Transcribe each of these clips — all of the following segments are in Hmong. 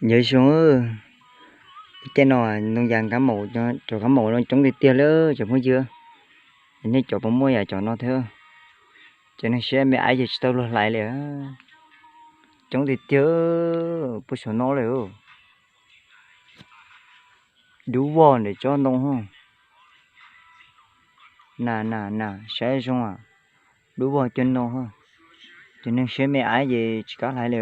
Nyob zoo, tej no ntoo yas kab maum, cov kab maum no coob tiag tiag li cov phooj ywg. Nej cov puas muaj yam cov no thiab? Cov neeg siab me aiv ces tsis tau luag hlais li. Coob tiag tiag, puag saum no li. Dub vog ntawm tsob ntoo. Na na na, saib zoo, dub vog cov ntoo. Cov neeg siab me aiv ces tsis kam hlais li.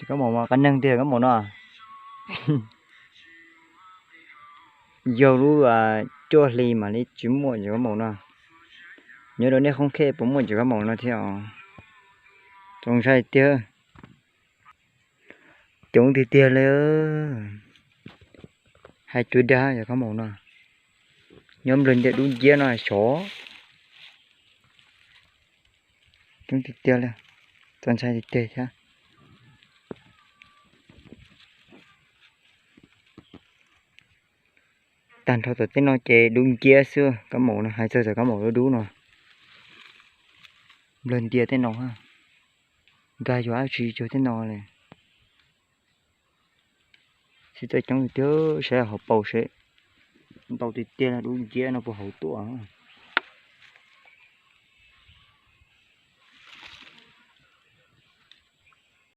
Cov kab maum mas qab neeg tiag kab maum no. Yog lub cuaj hli mam li tsis muaj cov kab maum no. Nyob rau nej qoob khej puas muaj cov kab maum no thiab? Txaus ntshai tiag. Coob tiag tiag li. Hais cuav dag cov kab maum no. Nyob nplawg ntias dub nciab no xyov. Coob tiag tiag li. Txaus ntshai tiag tiag thiab. Tag nrho tom tej no ces dub nciab xwb kab maum no, hais txog cov kab maum dub dub no. Nplawg ntias tej no, nkag yuav dab tsi cuag tej no li. Sib txawj coob tiag, saib hauv paus seb. Ntau tiag tiag, dub nciab no puag hauv tuaj.